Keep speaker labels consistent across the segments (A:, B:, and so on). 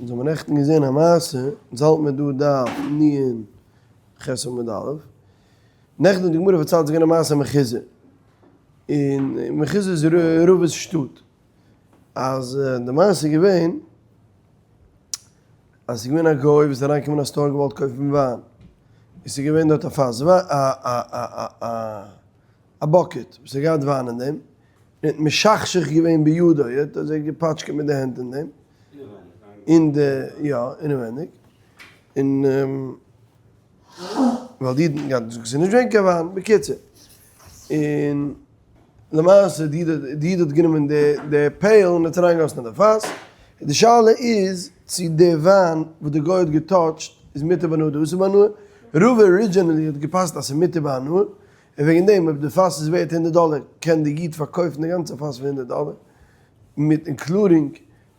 A: אונז האבן נעכטן געזען א מעשה, אונז האלט מיר דא דף נ ח עמוד א', נעכטן האט די גמרא פארציילט ס'איז געווען א מעשה אין מחוזא, און מחוזא איז רבא'ס שטאט, אז די מעשה איז געווען אז ס'איז געווען א גוי וואס איז אריינגעקומען אין א store געוואלט קויפן וויין, און ס'איז געווען דארט א פאס וויין א א bucket וואס האט געהאט וויין אין דעם, און האט משכשך געווען בידו, ער האט אזוי געפאטשקעט מיט די הענט אין דעם, אין די, יא, אינעווייניג, און ווייל די אידן גייט זאגן ס'איז נישט געווען קיין וויין, בקיצור, און למעשה די איד האט גענומען די pail און האט עס אריינגעגאסן אין די פאס, און די שאלה איז צו די וויין וואס די גוי האט געטאטשט איז מותר בהנאה אדער אסור בהנאה, רבא originally האט געפסק'נט אז ס'איז מותר בהנאה, און וועגן דעם אויב די פאס איז ווערט הונדערט דאלער קען די איד פארקויפן די גאנצע פאס פאר הונדערט דאלער מיט including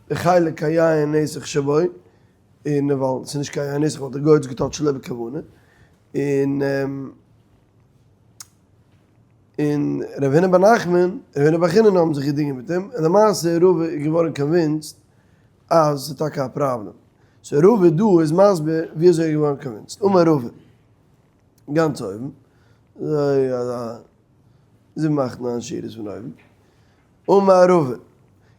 A: די חלק היין נסך שבו, און ווייל ס'איז נישט קיין יין נסך ווייל די גוי האט עס געטאטשט שלא בכוונה, און און ר' הונא בר נחמן, ר' הונא בר חיננא האבן זיך געדינגען מיט אים, און למעשה רבא איז געווארן convinced אז ס'איז טאקע א פראבלעם. so רבא דא איז מסביר ווי אזוי ער איז געווארן convinced. אמר רבא. גאנץ אויבן, אזוי אזא זיבן אכט ניין שורות פון אויבן, אמר רבא,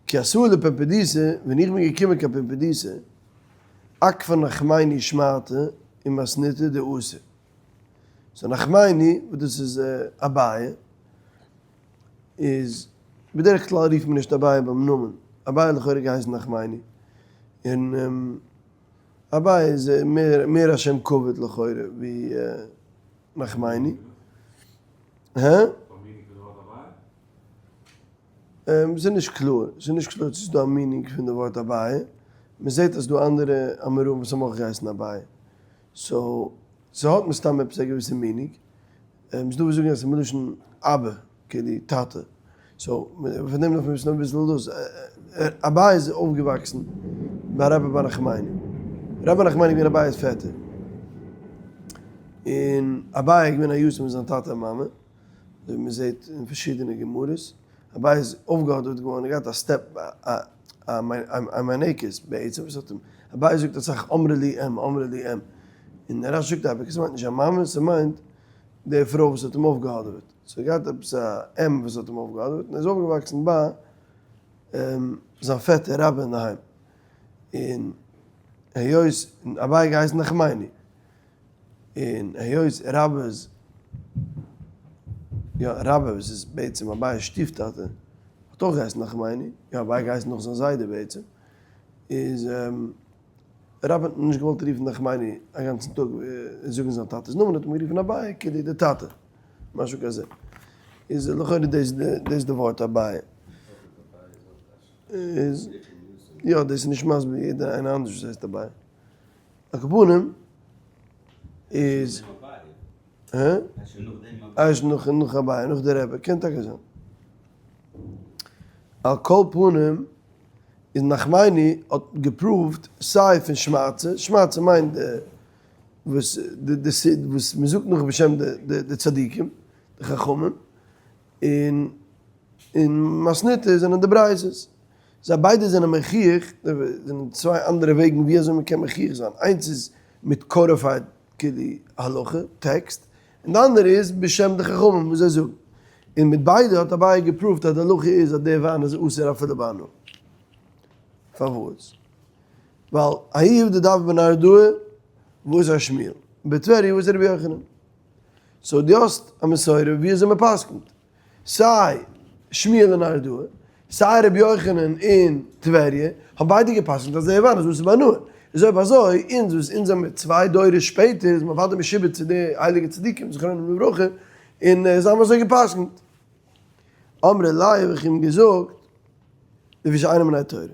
A: כי אתאי לפומבדיתא, ווען איך בין געקומען קיין פומבדיתא, אכפה נחמני שמעתא ומתניתא דאסור. so נחמני, וואס דאס איז אביי, איז בדרך כלל רופט מען נישט אביי ביים נאמען, אביי האט לכאורה געהייסן נחמני, און אביי איז מער א שם כבוד לכאורה ווי נחמני. הא? ס'איז נישט קלאר, ס'איז נישט קלאר צו ס'איז דא א meaning פון די ווארט אביי, מ'זעט אז ס'דא אנדערע אמוראים וואס האבן אויך געהייסן אביי, so ס'האט מסתם עפעס א געוויסע meaning, ס'דא וואס זאגן אז ס'איז מלשון אבא, כאילו טאטע, so פון דעם דארף מען וויסן אביסל דאס, אביי איז אויפגעוואקסן ביי רבה בר נחמני, רבה בר נחמני איז געווען אביי'ס פעטער, און אביי איז געווען א יתום פון זיין טאטע און מאמע, אזוי ווי מען זעט אין פארשידענע גמרות, אביי איז אויפגעהאדעוועט געווארן, ער האט געהאט א step א מינקת בעצם וואס האט אים, אביי זאגט אסאך אמרה לי אם אמרה לי אם, און רש"י זאגט אייביג עס מיינט נישט א מאמע, ס'מיינט די פרוי וואס האט אים אויפגעהאדעוועט. so ער האט געהאט עפעס א אם וואס האט אים אויפגעהאדעוועט און ער איז אויפגעוואקסן ביי זיין פעטער רבה אינדערהיים, און היות אביי האט געהייסן נחמני, און היות רבה איז יא רבה וואס איז בעצם אביי'ס שטיף טאטע האט אויך געהייסן נחמני, יא אביי האט געהייסן נאך זיין זיידע בעצם, איז רבה האט נישט געוואלט רופן נחמני א גאנצן טאג און זאגן זיין טאטע'ס נאמען האט אים גערופן אביי כאילו די טאטע. משהו כזה. איז לכאורה דאס דאס די ווארט אביי. איז יא דאס איז נישט מסביר יעדער איינער אנדערש וואס הייסט אביי. על כל פנים איז הא? ערשט נאך נאך אביי נאך די רבי קען טאקע זיין. על כל פנים איז נחמני האט געפראווט סיי פון שמעתתא, שמעתתא מיינט די וואס די די וואס מען זאגט נאך בשם די די צדיקים די חכמים און און מתניתא זענען די ברייתות זיי ביידע זענען מוכיח זענען צוויי אנדערע וועגן ווי אזוי מען קען מוכיח זיין איינס איז מיט codified כאילו הלכה טעקסט און די אנדערע איז בשם די חכמים וואס זיי זאגן און מיט ביידע האט אביי געפרואווט אז די הלכה איז אז די וויין איז אסור אפילו בהנאה פארוואס? ווייל ההוא עובדא דהוה בנהרדעא ואתא שמואל, בטבריה ואתא רבי יוחנן. so דו האסט א מסורה ווי אזוי מען פסק'נט. סיי שמואל אין נהרדעא, סיי רבי יוחנן אין טבריה, האבן ביידע געפסק'נט אז דער וויין איז אסור בהנאה. איז אויב אזוי, אונז וואס אונז זעמיר צוויי דורות שפעטער, איז מען אוודאי משועבד צו די הייליגע צדיקים זכרונם לברכה, און זיי האבן אזוי געפסק'נט. אמרי ליה האב איך אים געזאגט, לפי שאינם בני תורה.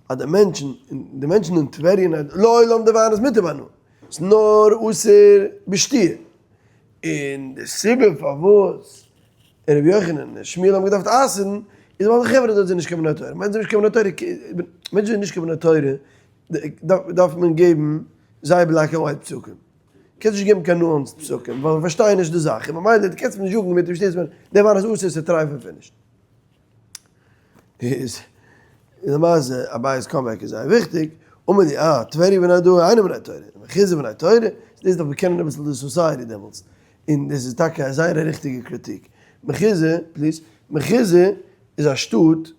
A: אז די מענטשן, די מענטשן אין טבריה און לעולם די וויין איז מותר בהנאה, ס'איז נאר אסור בשתיה, און די סיבה פארוואס רבי יוחנן און שמואל האבן געדארפט אסר'ן איז ווייל די חברה דארט זענען נישט קיין בני תורה, מענטשן זענען נישט קיין בני תורה, מענטשן זענען נישט קיין בני תורה דארף מען געבן זייער black and white פסוקים, קענסט נישט געבן קיין nuanced פסוקים ווייל זיי פארשטייען נישט די זאך, און ממילא דו קענסט נישט זאגן מיט דעם שטות דער וויין איז אסור ס'איז טרייף און finished. איז למעשה אביי'ס comeback איז זייער וויכטיג, אמר לי, אה, טבריה ונהרדעא אינם בני תורה, מחוזא בני תורה, דאס דארף מען קענען אביסל די society דעמאלטס, און דאס איז טאקע א זייער א ריכטיגע קריטיק. מחוזא, please, מחוזא איז א שטאט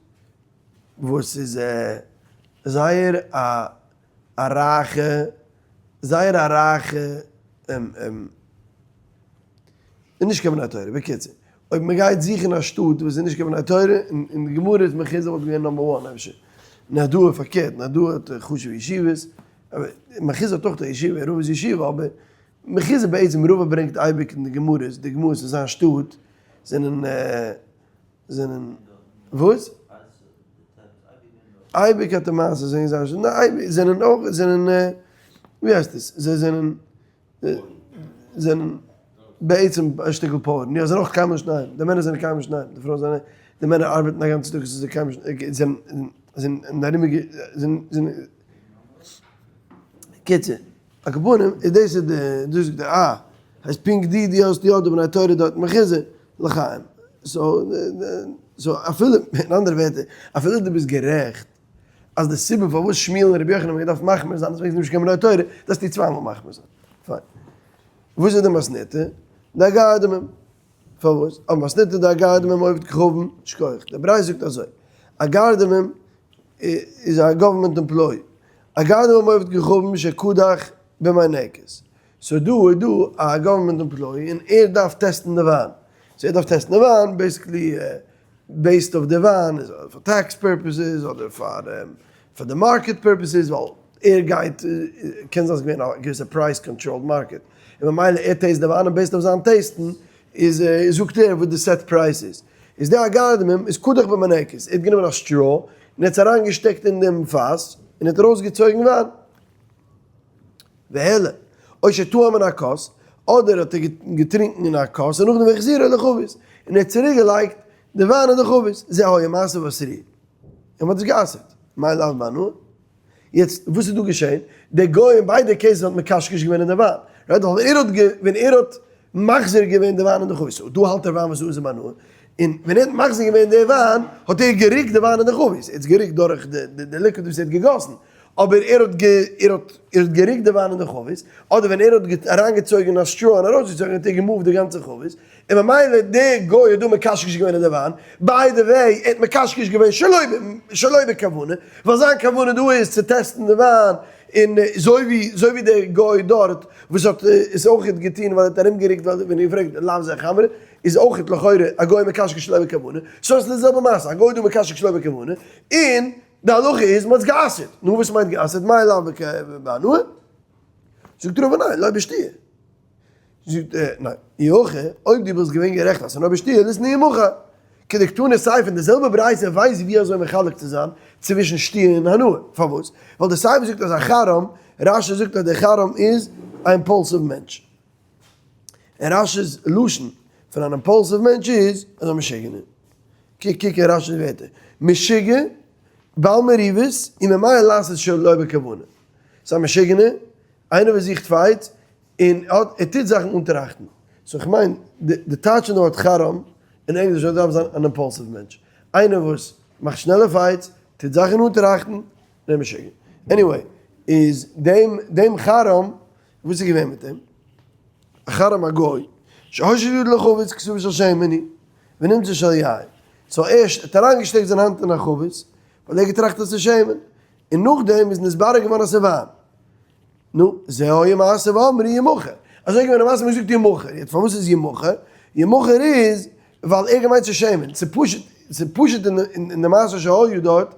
A: וואס איז זייער א א רייכע, זייער א רייכע, איז נישט קיין בני תורה, בקיצור, אויב מען גייט זוכן א שטאט וואס איז נישט קיין בני תורה, אין די גמרא איז מחוזא וואלט געווען number one אפשר, נהרדעא פארקערט, נהרדעא האט חשובע ישיבות, אבער מחוזא האט אויך א ישיבה, רבא'ס ישיבה, אבער מחוזא בעצם רבא ברענגט אייביג אין די גמרות, די גמרות אין זיין שטאט זענען זענען וואס? אייביג האט ער מעשות וועגן זיין שטאט, ניין אייביג זענען אויך זענען ווי הייסט עס זיי זענען זענען בעצם א שטיקל פויערן, יא זענען אויך קיינמאל נישט ניין, די מענער זענען קיינמאל נישט ניין, די פרויען זענען, די מענער ארבעטן א גאנצן טאג זיי זענען קיינמאל נישט, זענען זענען די ארומיגע זענען זענען קיצור. על כל פנים, איז דאס איז די, דאס זאגט ער, אה, הייסט פונקט די, די האסט יא די בני תורה דארט מחוזא, לחיים. so, so אפילו, אין אנדערע ווערטער, אפילו דו ביסט גערעכט אז די סיבה פארוואס שמואל און רבי יוחנן האבן געדארפט מחמיר זיין איז וועגן זיי זענען נישט קיין בני תורה, דארפסטו צוויי מאל מחמיר זיין. פיין. וואס איז די מתניתא? דאגרדמים. פארוואס? אבער מתניתא דאגרדמים עובד כוכבים, שכוח. די ברייתא זאגט אזוי, אגרדמים איז א government employee, אגרדמים עובד כוכבים שקדח במינקת. so דא איז דא א government employee און ער דארף טעסטן די וויין. so ער דארף טעסטן די וויין basically based אויף די וויין איז פאר tax purposes אדער פאר פאר די market purposes ווייל ער גייט קען זיין ס'איז געווען א געוויסע price controlled market און ממילא ער taste די וויין און based אויף זיין taste ן איז זאגט ער וואס די set price איז. איז די אגרדמים איז קדח במינקת ער האט גענומען א straw און ער האט עס אריינגעשטעקט אין דעם פאס און ער האט ארויסגעצויגן וויין. והעלה, או שטעם מן הכוס, אדער האט ער געטרינקן אין א כוס און נאכדעם והחזירו לחבית, און ער האט צוריק געלייגט די וויין אין די חבית, זה היה מעשה ואסרוהו, און מ'האט עס גע'אסר'ט, מאי לאו בהנאה? יעצט וואס איז דא געשען? דער גוי אין ביידע cases האט מקשקש געווען אין די וויין, right? ווייל ווען ער האט ווען ער האט מחזיר געווען די וויין אין די חבית, דא האלט ער וויין וואס איז אסור בהנאה, און ווען ער האט מחזיר געווען די וויין, האט ער גערוקט די וויין אין די חבית, ער האט עס גערוקט דורך די liquid וואס ער האט געגאסן, אבער ער האט ער האט ער האט גערוקט די וויין אין די חבית, אדער ווען ער האט אריינגעצויגן א straw און ארויסגעצויגן האט ער גע move ט די גאנצע חבית, און ממילא די גוי האט דא מקשקש געווען אין די וויין, by the way ער האט מקשקש געווען שלא שלא בכוונה, ווייל זיין כוונה דא איז צו טעסטן די וויין, און זוי ווי זוי ווי די גוי דארט וואס האט עס אויכעט געטון ווייל ער האט ארומגערוקט ווייל ווען איר פרעגט לאו זה חמרא איז אויכעט לכאורה א גוי מקשקש שלא בכוונה, so עס איז די זעלבע מעשה א גוי דא מקשקש שלא בכוונה, און די הלכה איז מ'האט עס גע'אסר'ט. נו וואס מיינט גע'אסר'ט? מאי לאו בהנאה? זאגט רבא ניין, לא בשתיה. זאגט ער ניין. אי הכי, אויב דו וואלסט געווען גערעכט אז ס'איז נאר בשתיה, ליתני ימכר. כדקתני סיפא אין די זעלבע ברייתא ווייסט ווי אזוי מחלק צו זיין צווישן שתיה און הנאה. פארוואס? ווייל די סיפא זאגט אז א חרם, רש"י זאגט אז דער חרם איז א impulsive מענטש. און רש"י'ס לשון פון אן impulsive מענטש איז אז א משוגענער. קוק קוק אין רש"י'ס ווערטער. משוגע, בעל מריבות, און ממהר לעשות שלא בכוונה. ס'איז א משוגענער, איינער וואס זוכט fights, און ער טוט זאכן אן טראכטן. so כ'מיין, די טייטש פון די ווארט חרם אין ענגליש זאל דארפן זיין אן impulsive מענטש. איינער וואס מאכט שנעלע fights, טוט זאכן אן טראכטן, און איז משוגע. anyway, איז דעם דעם חרם וואס איז געווען מיט אים? א חרם א גוי, שהושיט ידו לחבית כסתוה של שמן היא, ונמצא של יין. so ערשט האט אריינגעשטעקט זיין האנט אין א חבית, ווייל ער האט געטראכט אז ס'איז שמן, און נאכדעם איז נתברר געווארן אז ס'איז וויין. נו, זה היה מעשה ואמרו ימכר. אזוי איז געווען די מעשה, מ'האט געזאגט ימכר. יעצט פארוואס איז ימכר? ימכר איז ווייל ער האט געמיינט ס'איז שמן. ס'איז פשוט, ס'איז פשוט אין די מעשה שהיה דארט,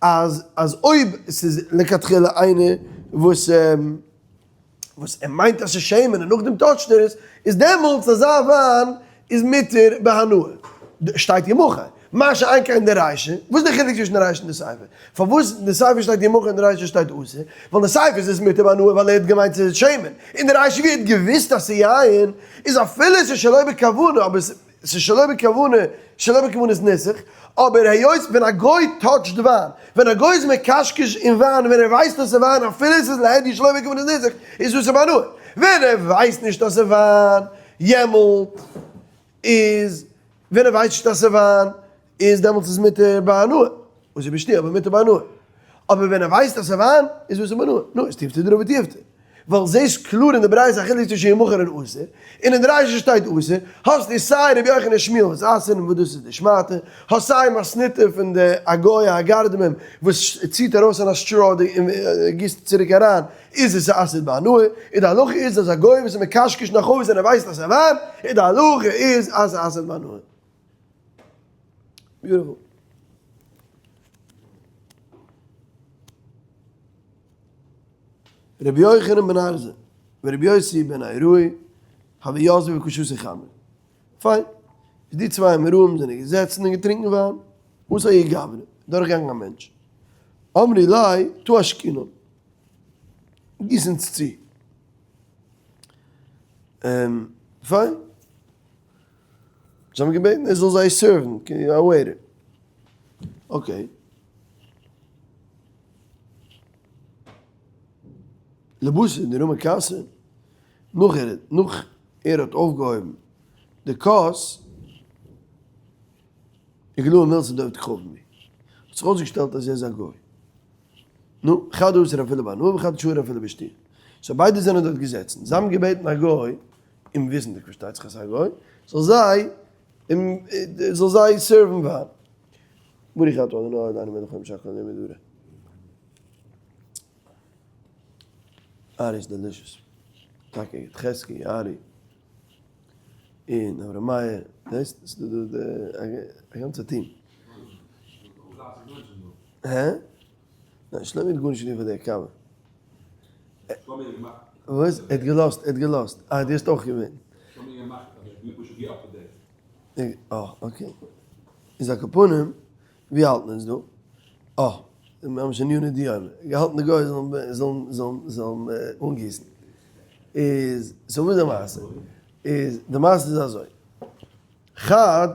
A: אז אז אויב ס'איז לכתחילה איינער וואס וואס ער מיינט אז ס'איז שמן און נאכדעם touch ט ער עס, איז דעמאלטס אזא וויין איז מותר בהנאה. שטייט ימכר. מה שאין כן די רישא, וואס איז די חילוק צווישן די רישא און די סיפא? פארוואס די סיפא שטייט ימכר און די רישא שטייט אסור? ווייל די סיפא איז עס מותר בהנאה ווייל ער האט געמיינט ס'איז שמן, און די רישא ווי ער האט געוואוסט אז ס'איז יין, איז אפילו ס'איז שלא בכוונה אבער ס'איז שלא בכוונה, שלא בכוונה איז נוסח, אבער היות ווען א גוי touch ט וויין, ווען א גוי איז מקשקש אין וויין ווען ער ווייסט אז ס'איז וויין אפילו ס'איז להדיא שלא בכוונה איז נוסח, איז אסור בהנאה. ווען ער ווייסט נישט אז ס'איז וויין, יעמאלט איז ווען ער ווייסט נישט אז ס'איז וויין, איז דעמאלטס איז מותר בהנאה, אסור בשתיה אבער מותר בהנאה. אבער ווען ער ווייסט אז ס'איז וויין, איז אסור בהנאה. נו, איז תיובתא דרבא תיובתא. ווייל זעסט קלאר אין די ברייתא א חילוק צווישן ימכר און אסור, און אין די רישא שטייט אסור, האסטו סיי רבי יוחנן שמואל וואס אסר'ן וואס דאס איז די שמעתא, האסט סיי מתניתא פון די א גוי א גרדמן וואס ציט ארויס אן א straw און גיסט צוריק אריין, איז עס אסור בהנאה, און די הלכה איז אז א גוי וואס איז מקשקש נאך אויס און ער ווייסט אז ס'איז וויין, און די הלכה איז אז ס'איז אסור בהנאה. Beautiful. רבי יוחנן בן ערזא ורבי יוסי בן איירועי הוו יתבי וקא שתו חמרא. פיין. איז די צוויי אמוראים זענען געזעצן און געטרינקן וויין. אתא ההוא גברא, דורכגעגאנגען א מענטש. אמרי ליה תא אשקינן. גיס אונז צו. פיין. זיי האבן געבעטן ער זאל זיי serve ן, א waiter. Okay. לבתר דרמא כסא, נאך ער נאך ער האט אויפגעהויבן די כוס, איגלאי מילתא דעובד כוכבים היא, האט זיך אויסגעשטעלט אז ער איז א גוי. נו, חד אסר אפילו בהנאה וחד שרא אפילו בשתיה. so ביידע זענען דארט געזעצן, זיי האבן געבעטן א גוי, אומוויסנדיג פארשטייט זיך אז ס'איז א גוי, זאל זיי זאל זיי serve ן וויין. ברוך אתה אדוני אלוהינו מלך העולם שהכל נהיה בדברו. ארי איז delicious. טאקע גוט. חזקי, ארי. און אברהם מאיר. זעסט? ס'איז דא דא א גאנצע team. הע? ניין, שלומי האט גארנישט געטון פאר די קאווע.
B: שלומי האט געמאכט.
A: וואס? ער האט געלאזט, ער האט געלאזט. אה, דו האסט אויך געווען.
B: שלומי האט געמאכט אז we should be up to date.
A: אה, okay. איז על כל פנים, ווי האלטן אונז דא? אה, ממש אין יוני דיומא. געהאלטן די גוים זאלן זאלן זאלן זאלן אנגיסן. איז, so וואס איז די מעשה? איז, די מעשה איז אזוי. חד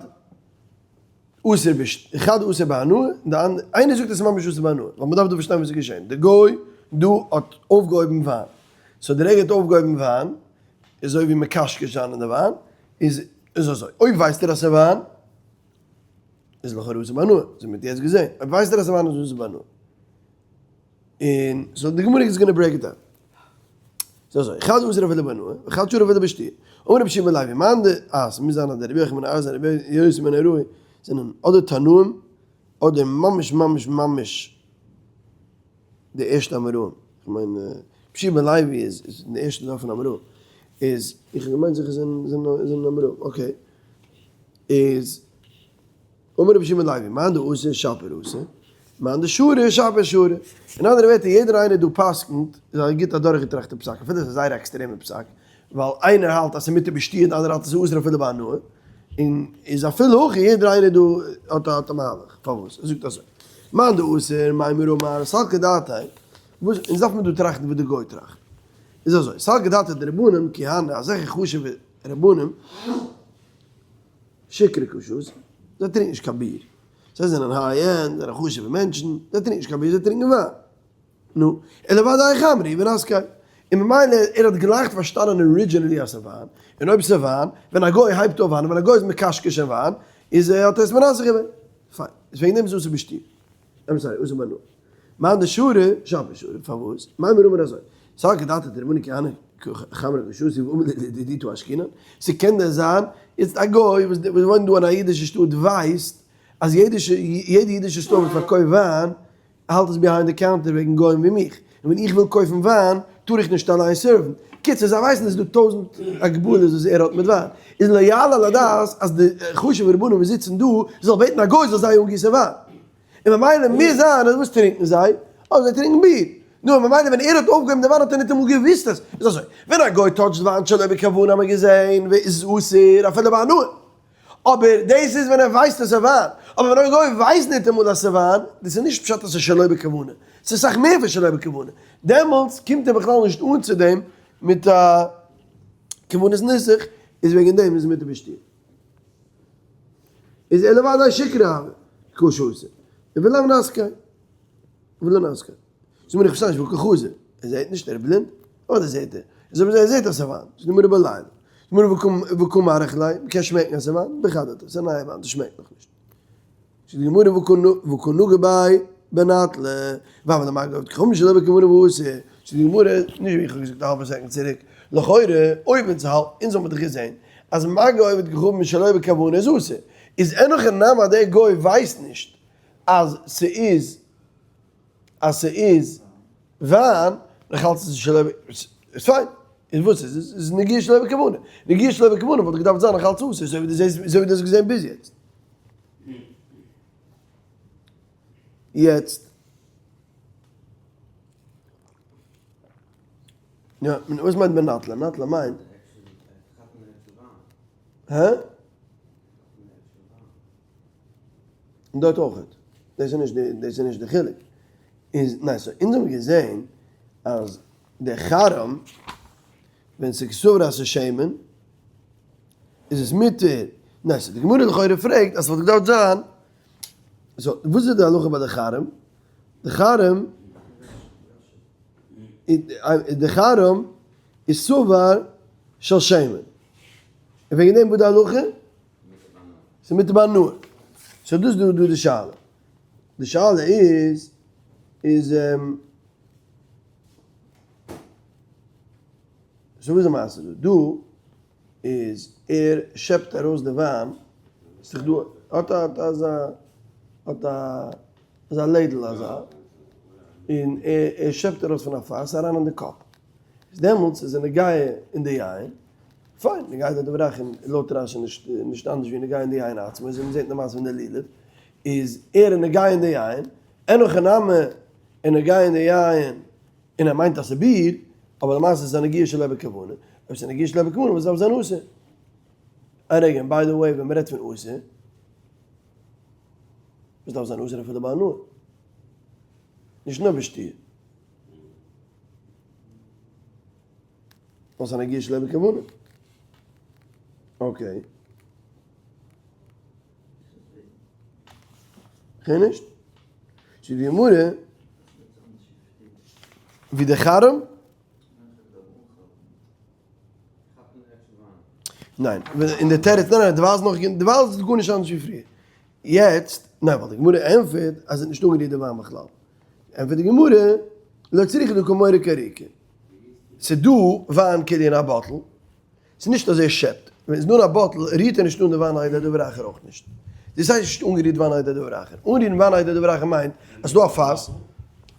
A: אסור בש חד אסור בהנאה, און די אנדערע, איינער זאגט עס איז ממש אסור בהנאה, ווייל מ'דארף דא פארשטיין וואס איז געשען. די גוי דא האט אויפגעהויבן וויין. so די רגע ער האט אויפגעהויבן וויין, איז אזוי ווי מקשקש זיין אין די וויין, איז איז אזוי, אויב ווייסט ער אז ס'איז וויין, איז לכאורה אסור בהנאה, אזוי מ'האט יעצט געזען, אויב ווייסט ער אז ס'איז וויין איז אסור בהנאה. און so די גמרא איז gonna break it down. ס'איז אזוי, חד אסר אפילו בהנאה, וחד שרא אפילו בשתיה. אמר רבי יהושע בן לוי, מאן דאס מוז זיין אז דער רבי יוחנן בן עזאי און רבי יוסי בן אלעאי זענען אדער תנאים, אדער ממש ממש ממש די ערשטע אמוראים. כ'מיין רבי יהושע בן לוי איז אין די ערשטע דור פון אמוראים. איז, איך האב געמיינט זיכער זענען אמוראים, okay. איז. אמר רבי שמעון לוי, מאן דאסר שפיר אסר, מאן דשרי שפיר שרי. אין אנדערע ווערטער, יעדער איינער דא פסק'נט איז א גוט אדורכגעטראכטע פסק, אפילו עס איז זייער א עקסטרעמע פסק, ווייל איינער האלט אז ס'איז מותר בשתיה און די אנדערע האלט אז ס'איז אסור אפילו בהנאה, און איז אפילו הכי יעדער איינער דא האט האט א מהלך. פארוואס? ער זאגט אזוי, מאן דאסר, מימר אמר, סלקא דעתיה, וואס, אונז דארף מען דא טראכטן וואס די גוי טראכט. איז אזוי, סלקא דעתיה דרבנן כי הני, אזעלכע חשוב'ע רבנים, שיכורי קא שתו, זיי טרינקן נישט קיין ביר. זיי זענען high end, זענען חשוב'ע מענטשן, זיי טרינקן נישט קיין ביר, זיי טרינקן וויין. נו, אלא ודאי חמרא ומנסכי. און ממילא, ער האט גלייך פארשטאנען originally אז ס'איז וויין, און אויב ס'איז וויין, ווען א גוי הייבט אויף וויין, און ווען א גוי איז מקשקש אין וויין, איז ער האט ער עס מנסך געווען. פיין. איז וועגן דעם איז אסור בשתיה. I'm sorry, אסור בהנאה. מאן דשרי, שפיר שרי, פארוואס? מימר אמר אזוי, סלקא דעתך דרבנן כי הני חמרא קא שתו ואמרי לדידהו תא אשקינן, ס'קען דען זיין, יעצט א גוי וואס וואוינט דא אין א אידישע שטאט ווייסט אז יעדע אידישע store וואס פארקויפט וויין האלט עס behind די counter וועגן גוים ווי מיך, און ווען איך וויל קויפן וויין טאר איך נישט אליין serve ן, קיצור זיי ווייסן עס איז דא טויזענט הגבלות וואס ער האט מיט וויין, איז לא יעלה על הדעת אז די חשובע רבנים וואס זיצן דא זאל בעטן א גוי זאל זיי אנגיסן וויין. און ממילא מוז זיין אז וואס טרינקן זיי? אה זיי טרינקן ביר. נו און ממילא ווען ער האט אויפגעהויבן די וויין האט ער ניטאמאל געוואוסט אז איז אזוי. ווען א גוי touch ט וויין שלא בכוונה האט מען געזעהן איז אסור אפילו בהנאה. אבער דאס איז ווען ער ווייסט אז ס'איז וויין. אבער ווען א גוי ווייסט ניטאמאל אז ס'איז וויין, דאס איז נישט פשט אז ס'איז שלא בכוונה. ס'איז אסאך מער פון שלא בכוונה. דעמאלטס קומט ער בכלל נישט אן צו דעם מיט א כוונת ניסוך, איז וועגן דעם איז מותר בשתיה. איז אלא ודאי שיכורא הוה קא שתי ולא מנסכי ולא נסכיה. זאג מיר איך פארשטיי נישט והא קא חזי ער זעהט נישט ער איז בלינד? אדער זעהט ער? זאג מיר ער זעהט אז ס'איז וויין. זאג מיר בלילה. זאג מיר והא קא מריח ליה מ'קען שמעקן אז ס'איז וויין? בחדתא ס'איז א נייע וויין ס'שמעקט נאכנישט. זאגט די גמרא והא קא נגע ביה. בנטלה, ווייל ווען די מגע עובד כוכבים שלא בכוונה ואסור, זאגט די גמרא, נישט ווי איך האב געזאגט א האלבע second צוריק, לכאורה אויב אונז האלט, אונז האבן דאך געזען אז מגע עובד כוכבים שלא בכוונה איז אסור, איז אין הכי נמי אז דער גוי ווייסט נישט אז ס'איז אז ס'איז וויין, נאך אלץ איז עס שלא ב, איז פיין, איז וואס איז עס? איז נגיעה שלא בכוונה, נגיעה שלא בכוונה וואלט געדארפט זיין נאך אלץ אסור, אזוי ווי דו זעסט, אזוי ווי דו האסט געזען ביז יעצט. יעצט. יא, וואס מיינט בנטלה? נטלה מיינט. הא? און דארט אויכעט. דאס איז נישט די, דאס איז נישט די חילוק. איז, ניין, so אונז האבן געזען אז די חרם, ווען ס'איז כסבור אז ס'איז שמן, איז עס מותר. ניין, so די גמרא לכאורה פרעגט אז ס'וואלט געדארפט זיין, so וואס איז די הלכה ביי די חרם? די חרם, די חרם איז סובר של שמן. און וועגן דעם וואס די הלכה? ס'איז מותר בהנאה. so דאס איז דא די שאלה. די שאלה איז, איז so וואס איז די מעשה דא? דא איז ער שעפט ארויס די וויין, ס'איז דא, האט א אזא, האט א אזא לעדל אזא, און ער שעפט ארויס פון א פאס אריין אין די cup. איז דעמאלטס איז ער נוגע אין די יין, פיין, נוגע די דבר אחר לויט רשי נישט נישט אנדערש ווי נוגע אין די יין עצמו, אזוי ווי מ'זעט אין די מעשה פון די לולב, איז ער נוגע אין די יין, אין הכי נמי ער נוגע אין די יין און ער מיינט אז ס'איז ביר, אבער למעשה איז עס א נגיעה שלא בכוונה, אויב ס'איז א נגיעה שלא בכוונה וואס דארף זיין אסור? איין רגע, און by the way ווען מ'רעדט פון אסור, וואס דארף זיין אסור אפילו בהנאה? נישט נאר בשתיה. וואס א נגיעה שלא בכוונה. okay. כ'הער נישט. זאגט די גמרא, ווי די חרם? ניין, אין די תירוץ, ניין ניין, דערווייל איז נאך, דערווייל איז גארנישט אנדערש ווי פריער. יעצט, ניין, ווייל די גמרא ענטפערט אז ער האט נישט אנגערירט די וויין בכלל. ענטפערט די גמרא, לא צריכא דקא מורא כעריקה. ס'איז דא וויין כאילו אין א bottle, ס'איז נישט אז ער שעפט, ווען ס'איז דא אין א bottle רירט ער נישט אן די וויין על ידי דבר אחר אויך נישט. דאס הייסט נישט אנגערירט וויין על ידי דבר אחר. אנרירן וויין על ידי דבר אחר מיינט אז ס'איז דא א פאס,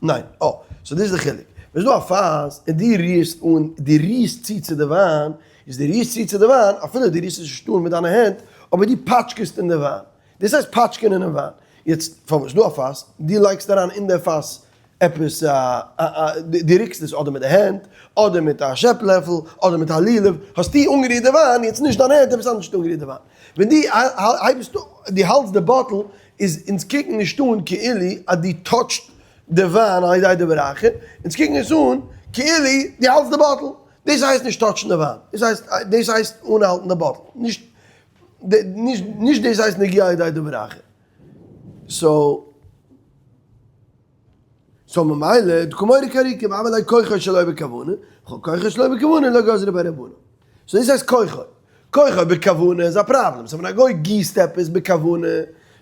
A: ניין, אה, so דאס איז די חילוק. ווען ס'איז דא א פאס און דו רירסט אן, דו רירסט צו צו די וויין, איז דו רירסט צו צו די וויין, אפילו דו רירסט עס נישט אן מיט דיינע הענט, אבער דו פאטשקעסט אין די וויין. דאס הייסט פאטשקען אינעם וויין. יעצט, פארוואס איז דא א פאס? דו לייגסט אריין אין די פאס עפעס א א דו רוקסט עס אדער מיט די הענט, אדער מיט א שעפ לעפל, אדער מיט א לולב, האסטו אנגערירט די וויין, יעצט נישט דיין הענט, עפעס אנדערש האט אנגערירט די וויין. ווען דו הייבסט דו האלטסט די bottle, איז אונז קוקן נישט אן כאילו אז דו touch סט די וויין על ידי דבר אחר, אונז קוקן עס אן כאילו דו האלטסט די bottle. דאס הייסט נישט touch ן די וויין, דאס הייסט דאס הייסט אנהאלטן די bottle, נישט נישט דאס הייסט נגיעה על ידי דבר אחר. so so ממילא דקא מורי כעריקא והוה ליה כוחו שלא בכוונה, כוחו שלא בכוונה לא גזרו ביה רבנן. so דאס הייסט כוחו. כוחו בכוונה איז א פראבלעם. so ווען א גוי גיסט עפעס בכוונה,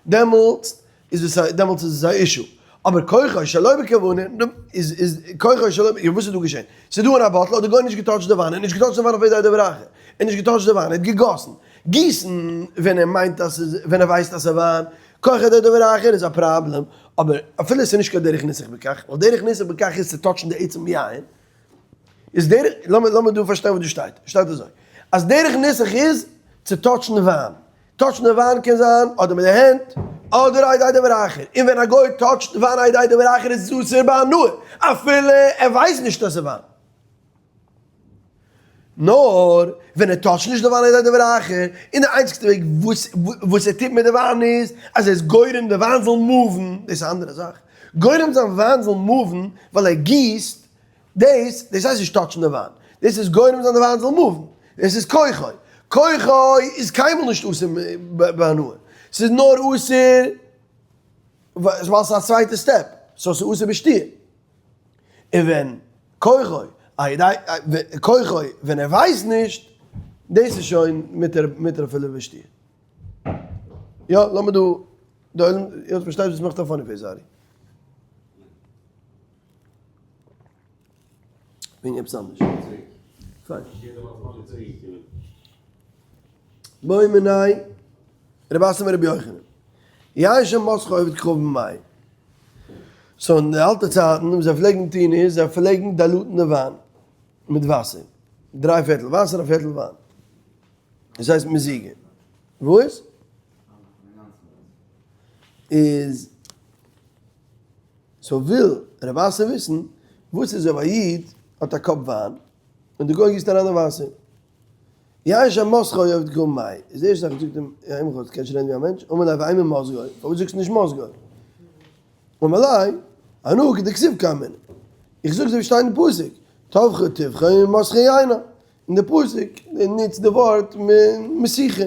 A: דעמאלטס איז עס א דעמאלטס איז עס א issue. אבער כוחו שלא בכוונה איז איז כוחו שלא יא וואס איז דא געשען? ס'איז דא אין א bottle האט די גוי נישט גע touch ט די וויין, ער האט נישט גע touch ט די וויין אויף ידי דבר אחר, ער האט נישט גע touch ט די וויין, ער האט געגאסן. גיסן ווען ער מיינט אז ס'איז ווען ער ווייסט אז ס'איז וויין, כח על ידי דבר אחר איז א פראבלעם, אבער אפילו עס איז נישט קיין דרך ניסוך בכך, ווייל דרך ניסוך בכך איז צו touch ן די עצם יין, איז דרך, לאמיר לאמיר דא פארשטיין וואס דא שטייט, שטייט אזוי, אז דרך ניסוך איז צו touch ן וויין, touch ן די וויין קען זיין אדער מיט די הענט, אדער על ידי דבר אחר, און ווען א גוי touch ט וויין על ידי דבר אחר איז עס אסור בהנאה, אפילו ער ווייסט נישט אז ס'איז וויין. נאר ווען ער touch ט נישט די וויין על ידי דבר אחר, און די איינציגסטע וועג וואס וואס ער טוט מיט די וויין איז אז ער איז גורם די וויין זאל move ן, דאס איז א אנדערע זאך, גורם זיין וויין זאל move ן ווייל ער גיסט, דאס דאס הייסט נישט touch ן די וויין, דאס איז גורם זיין די וויין זאל move ן, דאס איז כוחו, כוחו איז קיינמאל נישט אסור בהנאה, ס'איז נאר אסור ווייל ס'איז א צווייטע step, so ס'איז אסור בשתיה. און ווען כוחו, כוחו ווען ער ווייסט נישט, דאס איז שוין מותר מותר אפילו בשתיה. יא, לאמיר דא, די עולם, איר פארשטייט וואס מאכט א funny face, sorry. וועגן עפעס אנדערש. פיין. בעי מיניה רב אסי מרבי יוחנן. יין שמסכו עובד כוכבים מאי. so אין די אלטע צייטן וואס זיי פלעגן טון איז זיי פלעגן dilute ן די וויין מיט וואסער. דריי פערטל וואסער א פערטל וויין. דאס הייסט מזיגה. וואס? איז so וויל רב אסי וויסן וואס איז אויב א איד האט א cup וויין און די גוי גיסט אריין די וואסער. יין שמסכו עובד כוכבים מאי. איז די ערשטע זאך זאגט אים איינמאל קענסט נישט רעדן ווי א מענטש, אמר ליה ואימא מזגו, פארוואס זאגסטו נישט מזגו? אמר ליה, אנא כדכתיב קאמינא, איך זאג אזוי ווי שטייט אין פסוק, טבחו טבחו ומסכו יינה, און די פסוק נוצט די ווארט מסיחה,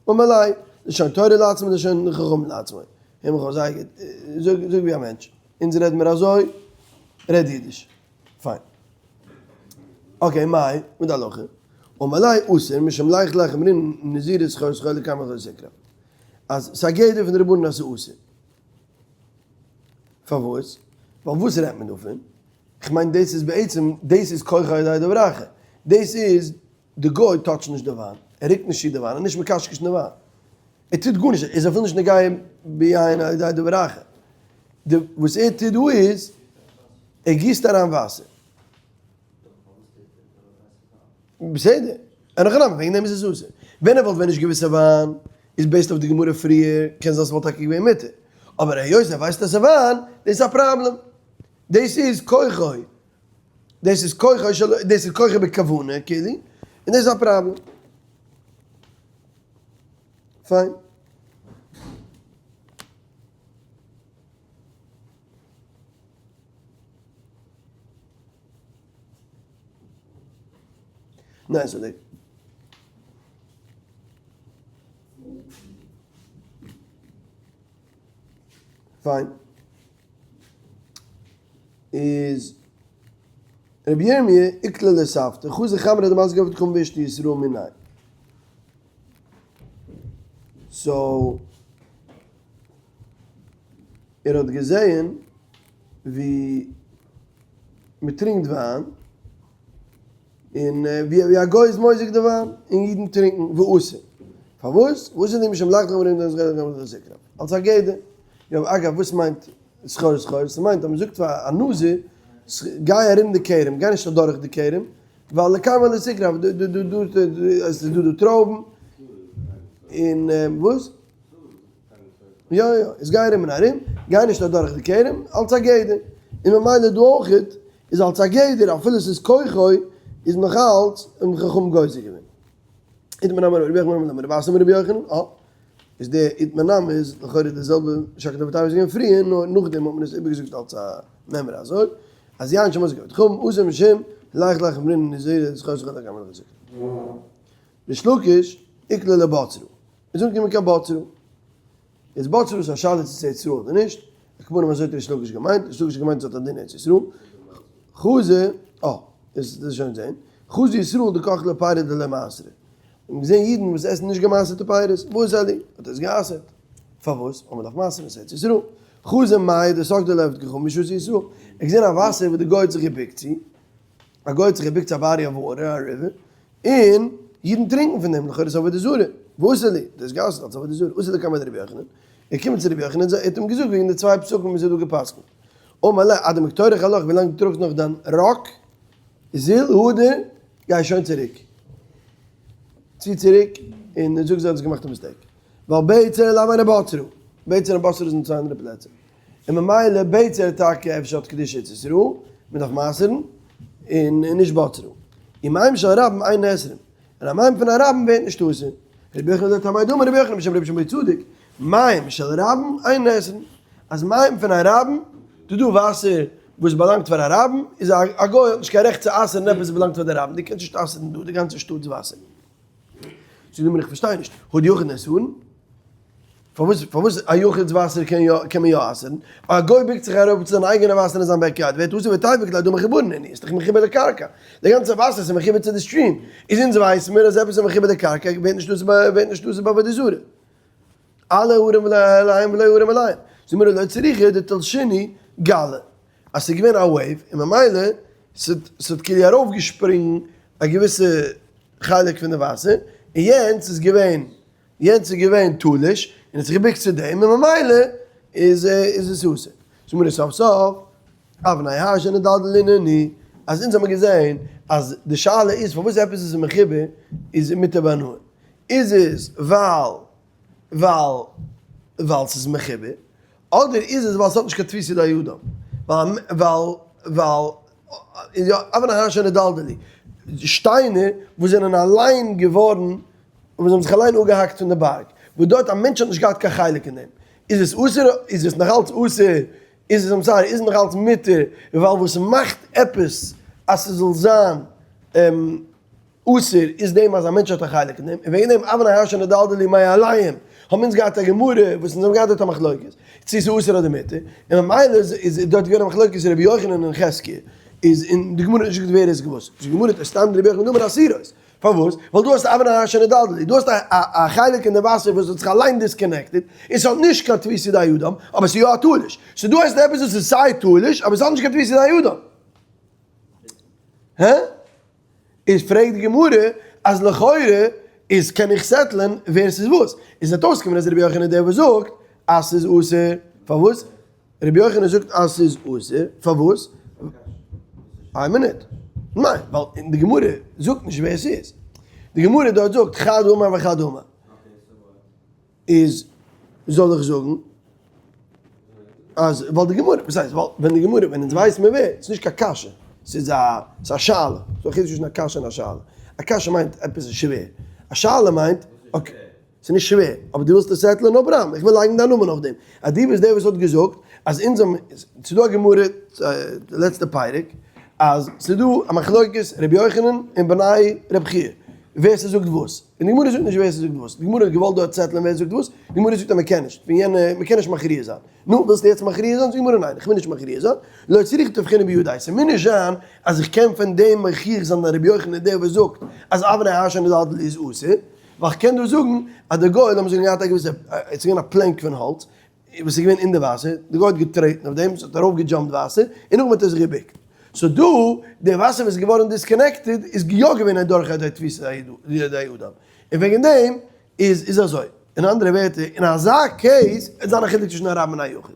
A: אמר ליה, לשון תורה לעצמה לשון חכמים לעצמו, הער מיך אויס זייער גוט, זאג ווי א מענטש, אונז רעדן מיר אזוי, רעד אידיש. פיין. okay, מאי, מיט די הלכה. אמר ליה אסור משום לך לך אמרינן נזירות סחור סחור לכרמל לא תקרב. אז ס'איז א גדר פון די רבנן אז ס'איז אסור. פארוואס? ווייל וואס רעדט מען דא פון? כ'מיין דאס איז בעצם, דאס איז כוחו על ידי דבר אחר. דאס איז, די גוי touch ט נישט די וויין, ער רוקט נישט צו די וויין, ער איז נישט מקשקש אין די וויין. ער טוט גארנישט, ער איז אפילו נישט נוגע ביין על ידי דבר אחר. די וואס ער טוט דא איז, ער גיסט אריין וואסער. בסדר, אין הכי נמי, וועגן דעם איז עס אסור. ווען ער וואלט ווען נישט געוואוסט ס'איז וויין, איז based אויף די גמרא פריער, קען זיין ס'וואלט טאקע געווען מותר. אבער היות ער ווייסט אז ס'איז וויין, דאס איז א פראבלעם. דאס איז כוחו. דאס איז כוחו של, דאס איז כוחו בכוונה כאילו, און דאס איז א פראבלעם. פיין. ניין ס'איז נישט. פיין. איז רבי ירמי' איקלע לסבתא חזא חמרא דמזגא עבד קום ואשתי ישראל מיני. so ער האט געזעהן ווי מ'טרינקט וויין, און ווי א גוי איז מוזג די וויין, און אידן טרינקן, ואסור. פארוואס? וואס איז די משום לחלך אמרים דאס געלט געבן דאס זיכער. אלס א גדר. יא, אגב, וואס מיינט סחור סחור? ס'מיינט אז מ'זאגט פאר א נזיר, גיי ארום די כרם, גיי נישט אדורך די כרם, ווייל לכרמא לא תקרב, דא דא דא דא עס איז דא דא טרויבן, און וואס? יא יא, איז גיי ארום און ארום, גיי נישט אדורך די כרם, אלס א גדר. און ממילא דא אויכעט, איז אלס א גדר, אפילו ס'איז כוחו, איז נאך אלץ האבן חכמים גוזר געווען. איתמר נמי רבי יוחנן אמר רבי אסי אמר רבי יוחנן, אה, איז די איתמר נמי איז לכאורה די זעלבע שקלא וטריא וואס איז געווען פריער, נאר נאכדעם האט מען עס איבערגעזאגט אלס א מימרא אזוי, אז יין שמזגו עובד כוכבים אסור משום לך לך אמרינן נזירא זכור זכור לך אמר לך זכור. ריש לקיש איקלע לבצרה. איז אנגעקומען קיין בצרה. איז בצרה איז א שאלה צו ס'איז ארץ ישראל אדער נישט, על כל פנים אזוי האט ריש לקיש געמיינט, ריש לקיש האט געמיינט ס'האט א דין ארץ ישראל. חזא, אה, דאס איז שוין זעהן. חזא ישראל דקאכלי פירי דלא מעשרי. האבן געזעהן אידן וואס עסן נישט געמעשר'טע פירות, וואס עלי? האט ער עס גע'אסר'ט. פארוואס? ווייל מ'דארף מעשר'ן עס ארץ ישראל. חזא מיא דסגדי לעבד כחום בשעת ישראל. ער האט געזעהן א וואסער וואס די גוי האט זיך געבוקט צו. א גוי האט זיך געבוקט צו א body of water, א river, און אידן טרינקן פון דעם, לכאורה איז עבודה זרה. וואס איז לי? דאס גאסט אלס עבודה זרה. אתא לקמיה דרבי יוחנן. ער קומט צו רבי יוחנן, ער האט אים געזאגט וועגן די צוויי פסוקים וואס ער האט דא גע'פסק'נט. אמר ליה, עד דמקטרך עלך, ווילאנג דו טראגסט נאך דיין ראק, זיל הדר, גיי שוין צוריק. צי צוריק און זאג זיי האסט געמאכט א mistake. ווייל בצר לאו אינו בצרה. בצר און בצרה זענען צוויי אנדערע פלעצער. און ממילא בצר טאקע אפשר האט קדושה ארץ ישראל, מען דארף מעשר'ן, און נישט בצרה. און מים של רבים אין נאסרים. און א מים פון א רבים ווערט נישט אסור. רבי יוחנן לטעמיה דאמר רבי יוחנן בשם רבי שמעון בר צדוק, מים של רבים אין נאסרים. אז מים פון א רבים, דא דא וואסער וואס באלאנגט פאר א רבים, איז א גוי האט נישט קיין רעכט צו אסר'ן עפעס וואס באלאנגט פאר די רבים, דו קענסט נישט אסר'ן דא די גאנצע שטאט'ס וואסער. זאגט די גמרא איך פארשטיי נישט, הא דיחיד נאסרן? פארוואס פארוואס א יחיד'ס וואסער קען יא קען מען יא אסר'ן? א גוי בוקט זיך אראפ צו זיין אייגענע וואסער אין זיין backyard ווערט אסור ותיפוק ליה דהא מחוברין נינהו, איז דאך מחובר לקרקע, די גאנצע וואסער איז מחובר צו די stream, איז אונז ווייסן מיר אז עפעס איז מחובר לקרקע ווערט נישט אסור ביי ווערט נישט אסור ביי עבודה זרה. אלע הרים עליהם ולא הרים עליהם. זאגט די גמרא לא צריכא דתלשינהו גלי, אז ס'איז געווען א wave און ממילא. ס'האט כאילו ארויפגעשפרינגן א געוויסע חלק פון די וואסער, און יענץ איז געווען, יענץ איז געווען תלוש, און האט זיך געבוקט צו דעם, און ממילא איז איז עס אסור. זאגט מיר סוף סוף, אבני הר שנדלדלו נינהו, אז אונז האמיר געזען אז די שאלה איז פארוואס עפעס איז מחובר איז מותר בהנאה, איז עס ווייל ווייל ווייל ס'איז מחובר, אדער איז עס ווייל ס'האט נישט קיין תפיסה לידי אדם, ווייל ווייל ווייל יא אבני הר שנדלדלו, שטיינער וואס זענען אליין געווארן וואס האבן זיך אליין אפגעהאקט פון די בארג, וואס דארט א מענטש האט נישט געהאט קיין חלק אין דעם, איז עס אסור איז עס נאכאלץ אסור, איז עס I'm sorry איז נאכאלץ מותר, ווייל וואס מאכט עפעס אז ס'זאל זיין אסור איז דעם אז א מענטש האט א חלק אין דעם, און וועגן דעם אבני הר שנדלדלו מאליהם האבן אונז געהאט א גמרא וואס אונז האבן געהאט דארט א מחלוקת צו ס'איז אסור אדער מותר, און ממילא איז דארט געווען א מחלוקת רבי יוחנן און חזקיה, איז אין די גמרא נישט געזאגט ווער איז געוואס, די גמרא האט סתם רבי יוחנן דאמר אסורות, פארוואס? ווייל דו האסט אבני הר שנדלדלו, דו האסט א חלק אין די וואסער וואס האט זיך אליין disconnected, און ס'האט נישט קיין תפיסה דיי אדם, אבער ס'איז יא א תלוש, so דו האסט עפעס וואס איז סיי תלוש אבער ס'האט נישט קיין תפיסה דיי אדם. הע? איז פרעגט די גמרא אז לכאורה איז קען איך settle ען ווער ס'איז וואס, איז וועט אויסקומען אז רבי יוחנן איז דער וואס זאגט אז ס'איז אסור, פארוואס? רבי יוחנן זאגט אז ס'איז אסור, פארוואס? איין מינוט, ניין, ווייל אין די גמרא זאגט נישט ווער ס'איז, די גמרא דארט זאגט חד אמר וחד אמר. איז זאל איך זאגן אז ווייל די גמרא, וואס הייסט ווייל ווען די גמרא ווען אונז ווייסן מיר ווער, ס'איז נישט קיין קשיא, ס'איז א ס'איז א שאלה, ס'איז א חילוק צווישן א קשיא און א שאלה, א קשיא מיינט עפעס איז שווער, א שאלה מיינט okay, ס'איז נישט שווער, אבער דו ווילסט עס settle ען, no problem, איך וויל לייגן דיין נאמען אויף דעם, אז דו ביסט דער וואס האט געזאגט אז אונז האבן, ס'איז דא א גמרא, די לעצטע פרק, אז ס'איז דא א מחלוקת רבי יוחנן און בני רבי חייא, ווער ס'זאגט וואס. און די גמרא זאגט נישט ווער ס'זאגט וואס, די גמרא האט געוואלט דארט settle ען ווער זאגט וואס, די גמרא זאגט אז מ'קען נישט, פון יענע, מ'קען נישט מכריע זיין. נו, ווילסטו יעצט מכריע זיין? זאגט די גמרא ניין, איך וויל נישט מכריע זיין, לא צריכא תבחינא בידיה, ס'מוז נישט זיין אז איך קען פון דעם מוכיח זיין אז רבי יוחנן איז דער וואס זאגט אז אבני הר שנדלדלו איז אסור, ווייל כ'קען דא זאגן אז די גוי, לאמיר זאגן געהאט א געוויסע, עס איז געווען א plank פון האלץ, וואס איז געווען אין די וואסער, די גוי האט געטרעטן אויף דעם, ס'האט ארויף גע jump ט וואסער, און נאכדעם האט ער זיך געבוקט. so דא, די וואסער וואס איז געווארן disconnected איז יא געווען א דורך די תפיסה ידי אדם. און וועגן דעם איז איז אזוי. אין אנדערע ווערטער, אין אזא case וועט זיין א חילוק צווישן א רבים און א יחיד.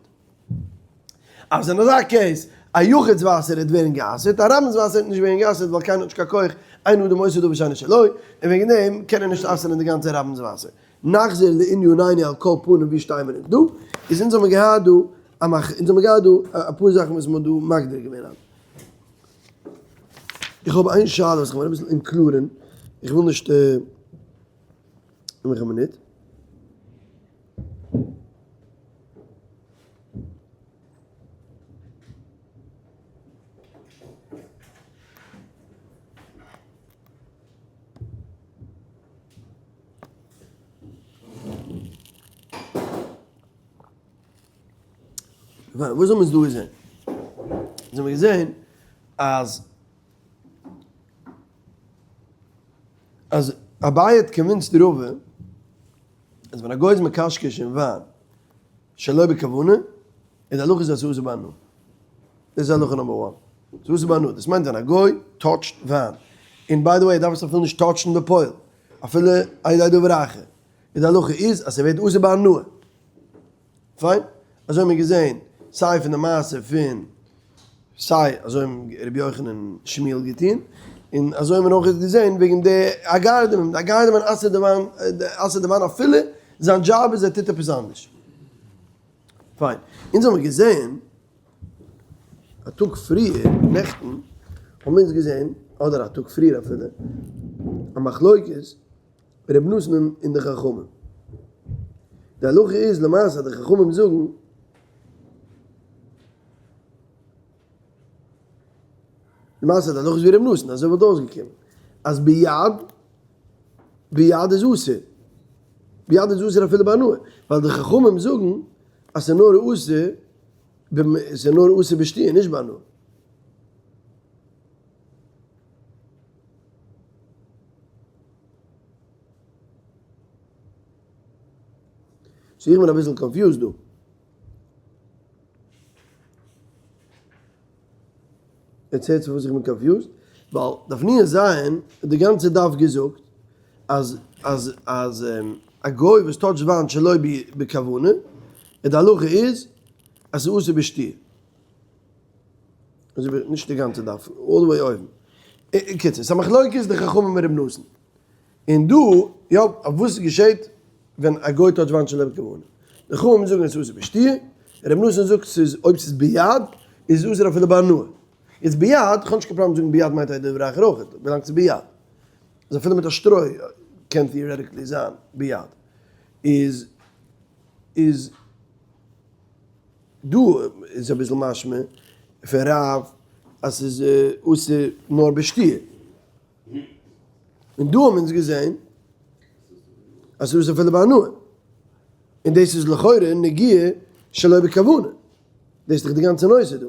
A: אז אין אזא case, א יחיד'ס וואסער וועט ווערן גע'אסר'ט, א רבים'ס וואסער וועט נישט ווערן גע'אסר'ט ווייל קיינער האט נישט קיין כח, אין אדם עושה דבר שאינו שלו, און וועגן דעם קען ער נישט אסר'ן די גאנצע רבים'ס וואסער. נחזור לענינינו על כל פנים ווי שטיי מיר אונז דא? איז אונז האבן געהאט דא א מח אונז האבן געהאט דא אפאר זאכן וואס מ'האט דא מגדיר געווען היינט. איך האב איין שאלה וואס איך וויל אביסל אומקלארען, איך וויל נישט נאך א מינוט. וואס האבן אונז דא געזען? אונז האבן געזען אז אז אביי האט convinced רבא אז ווען א גוי איז מקשקש אין וויין שלא בכוונה איז די הלכה איז אז ס'איז אסור בהנאה. דאס איז הלכה number one. ס'איז אסור בהנאה. דאס מיינט ווען א גוי touch ט וויין, און by the way ער דארף עס אפילו נישט touch ן בפועל, אפילו על ידי דבר אחר, איז די הלכה איז אז ס'ווערט אסור בהנאה. פיין? אזוי האט מען געזען סיי פון די מעשה פון סיי אזוי האבן רבי יוחנן און שמואל געטון, און אזוי האט מען אויך געזען וועגן די אגרדמם, די אגרדמם אסר'ט די וויין, אסר'ט די וויין אפילו זיין דזשאב איז ער טוט עפעס אנדערש. פיין. אונז האבן געזען א טאג פריער, נעכטן, האבן אונז געזען, אדער א טאג פריער אפילו, א מחלוקת ר' נתן און די חכמים. די הלכה איז למעשה אז די חכמים זאגן, למעשה די הלכה איז ווי ר' נתן, אזוי וואלט אויסגעקומען, אז ביד, ביד איז אסור, ביד איז אסור אפילו בהנאה, ווייל די חכמים זאגן אז ס'איז נאר אסור, ס'איז נאר אסור בשתיה, נישט בהנאה. so איך בין אביסל confused דא. יעצט הערטס פארוואס איך בין confused, ווייל דף נ"ז האט די גאנצע דף געזאגט אז אז אז א גוי וואס touch ט וויין שלא בכוונה, און די הלכה איז אז ס'איז אסור בשתיה. אזוי ווי נישט די גאנצע דף, all the way אויבן. קיצור, ס'איז א מחלוקת די חכמים מיט ר' נתן. און דא, יא, וואס געשעט ווען א גוי touch ט וויין שלא בכוונה? די חכמים זאגן עס איז אסור בשתיה, ר' נתן זאגט ס'איז אויב ס'איז ביד איז עס אסור אפילו בהנאה. איז ביד, כ'האב נישט קיין פראבלעם זאגן ביד מיינט א דבר אחר אויך, ווילאנג ס'איז ביד. אז אפילו מיט א שטרוי קען theoretically זיין ביד. איז איז דא איז אביסל משמע פון רב אז ס'איז אסור נאר בשתיה. און דא האבן אונז געזען אז ס'איז אסור אפילו בהנאה. און דאס איז לכאורה נגיעה שלא בכוונה. דאס איז דאך די גאנצע נושא דא.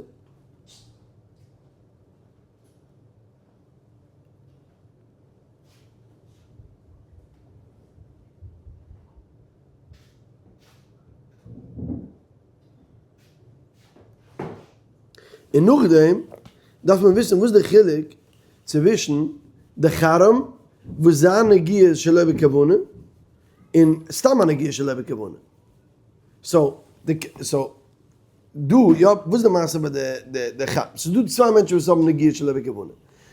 A: און נאכדעם דארף מען וויסן וואס די חילוק צווישן די חרם וואס זיין נגיעה איז שלא בכוונה און סתם א נגיעה שלא בכוונה. so די so דא יא וואס איז די מעשה ביי די די די חרם? ס'איז דא צוויי מענטשן וואס האבן נגיעה שלא בכוונה.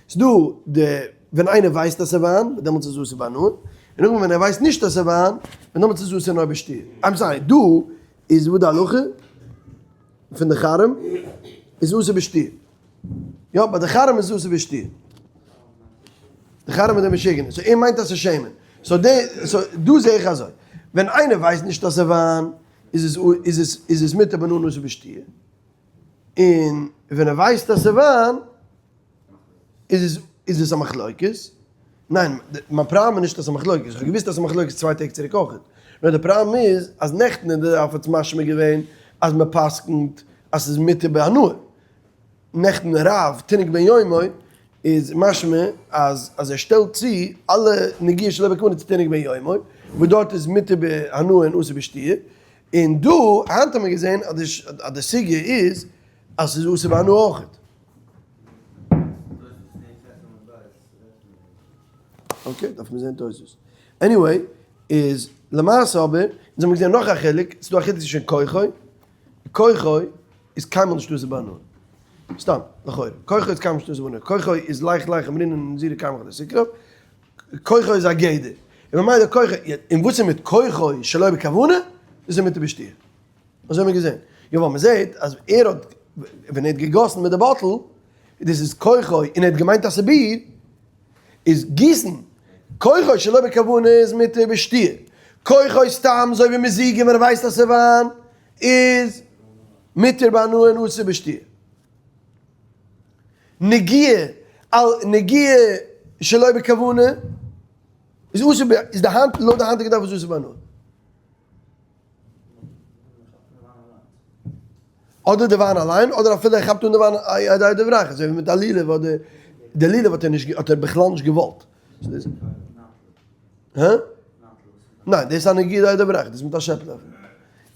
A: ס'איז דא די ווען איינער ווייסט אז ס'איז וויין דעמאלטס איז אסור בהנאה, און נאכדעם ווען ער ווייסט נישט אז ס'איז וויין דעמאלטס איז אסור נאר בשתיה. I'm sorry, דא איז וואס די הלכה פון די חרם איז אסור בשתיה. יא, ביי די חרם איז אסור בשתיה. די חרם איז די משוגענער. so ער מיינט אז ס'איז שמן. so די, so דא זע איך אזוי. ווען איינער ווייסט נישט אז ס'איז וויין, איז עס, איז עס, איז עס מותר בהנאה אסור בשתיה. און ווען ער ווייסט אז ס'איז וויין, איז עס, איז עס א מחלוקת. ניין, מיין פראבלעם איז נישט אז ס'איז א מחלוקת. איך האב געוואוסט אז ס'איז א מחלוקת צוויי טעג צוריק אויכעט. נאר די פראבלעם איז אז נעכטן אין די דף האט משמע געווען אז מ'פסק'נט אז ס'איז מותר בהנאה. נעכטן רב תינוק בן יומו איז משמע אז אז ער שטעלט צו אלע נגיעות שלא בכוונה צו תינוק בן יומו וואס דארט איז מותר בהנאה און אסור בשתיה, און דא היינט האט מען געזען אז די סוגיא איז אז ס'איז אסור בהנאה אויכעט. okay, דארף מען זען תוספות. anyway, איז למעשה אבער, אונז האבן געזען נאך א חילוק, ס'איז דא א חילוק צווישן כוחו, כוחו איז קיינמאל נישט אסור בהנאה. סתם, לכאורה. כוחו איז קיינמאל נישט אסור בהנאה. כוחו איז לך לך אמרינן נזירא קמך דסיקרא. כוחו איז א גדר. און ממילא כוחו, און וואס איז מיט כוחו שלא בכוונה? דאס איז מותר בשתיה. אזוי האט מען געזען. יא ווייל מען זעט אז ער האט, ווען ער האט געגאסן מיט די bottle, דאס איז כוחו, און ער האט געמיינט אז ס'איז ביר, איז גיסן, כוחו שלא בכוונה איז מותר בשתיה. כוחו סתם אזוי ווי מזיגה ווען ער ווייסט אז ס'איז וויין, איז מותר בהנאה און אסור בשתיה. נגיעה על נגיעה שלא בכוונה איז אסור ב איז די היינט לויט די היינטיגע דף איז אסור בהנאה. אדער די וויין אליין אדער אפילו ער כאפט אן די וויין על ידי דבר אחר אזוי ווי מיט א לולב אדער די לולב האט ער נישט האט ער בכלל נישט געוואלט. הא? ניין דאס איז א נגיעה על ידי דבר אחר דאס איז מיט א שעפ לעפל.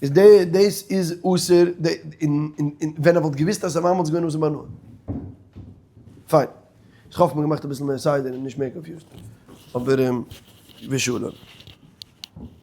A: איז די דאס איז אסור די און און ווען ער וואלט געוויסט אז ס'איז וויין וואלט עס געווען אסור בהנאה. פיין. איך האף מ'האט געמאכט אביסל מער סדר און נישט מער confused. אבער ושלום.